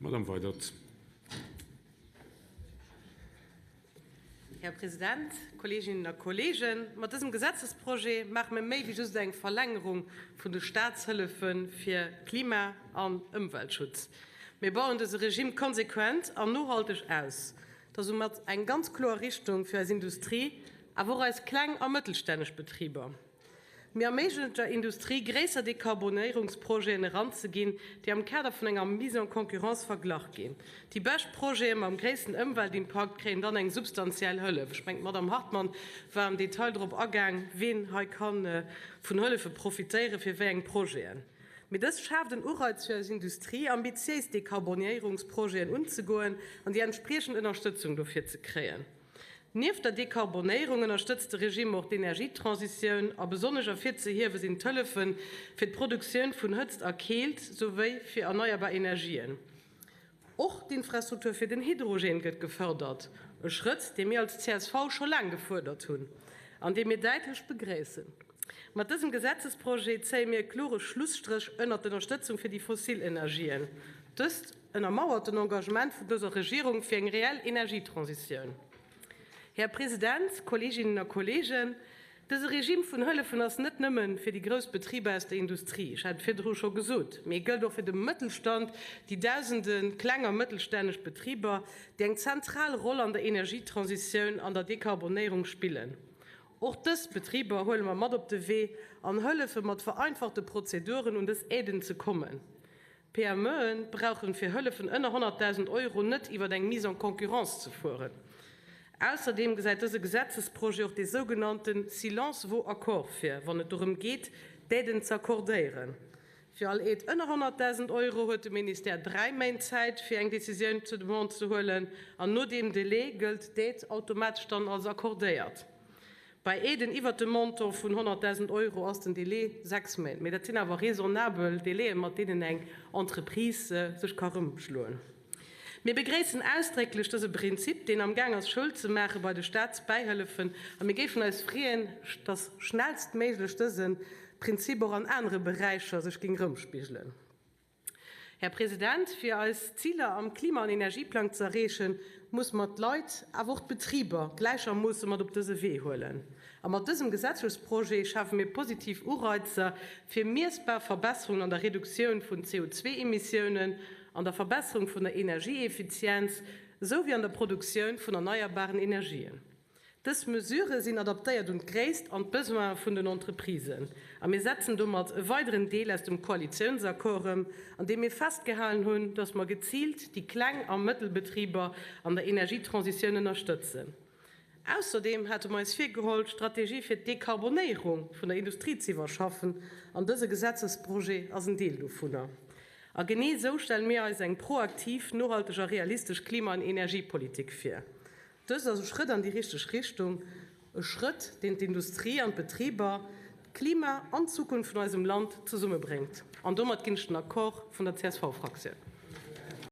Madamm Weydert. Här President, Kolleeginnen a Kolleegen, mat dësem Gesetzesprojet maache mir méi wéi just eng Verlängerung vun de Staatshëllefe fir Klima an Ëmweltschutz. Mir bauen dëse Regimm konsequent an nohalteg aus. Et ass soumat eng ganz kloer Richtung fir eis Industrie, awer och eis kleng a mëttelstänneg Betriber. Mir erméiglechen et der Industrie, gréisser Dekarbonéierungsprojeten eranzeginn, déi am Kader vun enger Mise en concurrence verglach ginn. Déi bescht Projete mam gréissten Ëmweltimpakt kréien dann eng substantiell Hëllef. Ech mengen, d'Madamm Hartmann war am Detail drop agaang, ween hei ka vun Hëllefe profitéieren, fir wéi eng Projeten. Mee dëst schaaft en Ureiz fir eis Industrie, ambitiéis Dekarbonéierungsprojeten unzegoen an déi entspriechend Ënnerstëtzung dofir ze kréien. Nieft der Dekarbonéierung ënnerstëtzt de Regime och d'Energietransitioun a besonnesch ervirzehiewe sinn d'Hëllefe fir d'Produktioun vun Hëtzt a Keelt souwéi fir erneierbar Energien. Och d'Infrastruktur fir den Hydrogen gëtt gefërdert, e Schrëtt, dee mir als csv scho laang gefuerdert hunn an dee mir däitlech begréissen. Mat dësem Gesetzesprojet zéie mir e klore Schlusstréch ënnert d'Ënnerstëtzung fir déi fossil Energien. Dëst ënnermauert den Engagement vun dëser Regierung fir eng reell Energietransitioun. Här President, Kolleeginnen a Kolleegen, dëse Regime vun Hëllefen ass net nëmme fir déi grouss Betriber aus der Industrie, ech hat et virdru scho gesot, mee e gëllt och fir de Mëttelstand, déi dausende kleng a mëttelstänneg Betriber, déi eng zentral Roll an der Energietransitioun an der Dekarbonéierung spillen. Och dës Betriber huele mer mat op de Wee an hëllefe mat vereinfachte Prozeduren un dës Aiden ze kommen. PME'en brauchen fir Hëllefen ënner 100.000 Euro net iwwer eng Mise en concurrence ze fueren. Ausserdeem gesäit dëse Gesetzesprojet och dee sougenannte Silence vaut accord vir, wann et dorëm geet, d'Aiden ze accordéieren. Fir all Aide ënner 100.000 Euro huet de Ministère 3 Méint Zäit, fir eng Decisioun zur Demande ze huelen, an no deem Delai gëllt d'Aide automatesch dann als accordéiert. Bei Aiden iwwert dem Montant vun 100.000 Euro ass den Delai 6 Méint. Mee dat sinn awer raisonnabel Delaien, mat deenen eng Entreprise sech ka rëmschloen. Mir begréissen ausdrécklech dëse Prinzip, deen am Gaang ass Schoul ze maache bei de Staatsbäihëllefen, a mir géifen eis freeën, dass schnellstméiglech dëse Prinzip och an anere Beräicher sech géing erëmspigelen. Här President, fir eis Ziler am Klima an Energieplang ze erreechen, muss mer d'Leit, awer och d'Betriber gläichermoosse mat op dëse Wee huelen. A mat dësem Gesetzesprojet schafe mir positiv Ureizer fir miessbar Verbesserungen an der Reduktioun vun CO2-Emissiounen, an der Verbesserung vun der Energieeffizienz esou wéi an der Produktioun vun erneierbaren Energien. Dës Mesurë sinn adaptéiert un d'Gréisst an d'Besoine vun den Entreprisen a mir setzen domat e weideren Deel aus dem Koalitiounsaccord ëm, an deem mir festgehalen hunn, dass mer geziilt déi Kleng a Mëttelbetriber an der Energietransitioun ënnerstëtzen. Ausserdeem hate mer eis virgeholl, d'Strategie fir d'Dekarbonéierung vun der Industrie ze iwwerschaffen, an dëse Gesetzesprojet ass en Deel dovunner. A genee esou stelle mir eis eng proaktiv, nohalteg a realistesch Klima an Energiepolitik vir. Dëst ass e Schrëtt an déi richteg Richtung, e Schrëtt, deen d'Industrie an d'Betriber, d'Klima an d'Zukunft vun eisem Land zesummebréngt. An domat ginn ech den Accord vun der CSV-Fraktioun.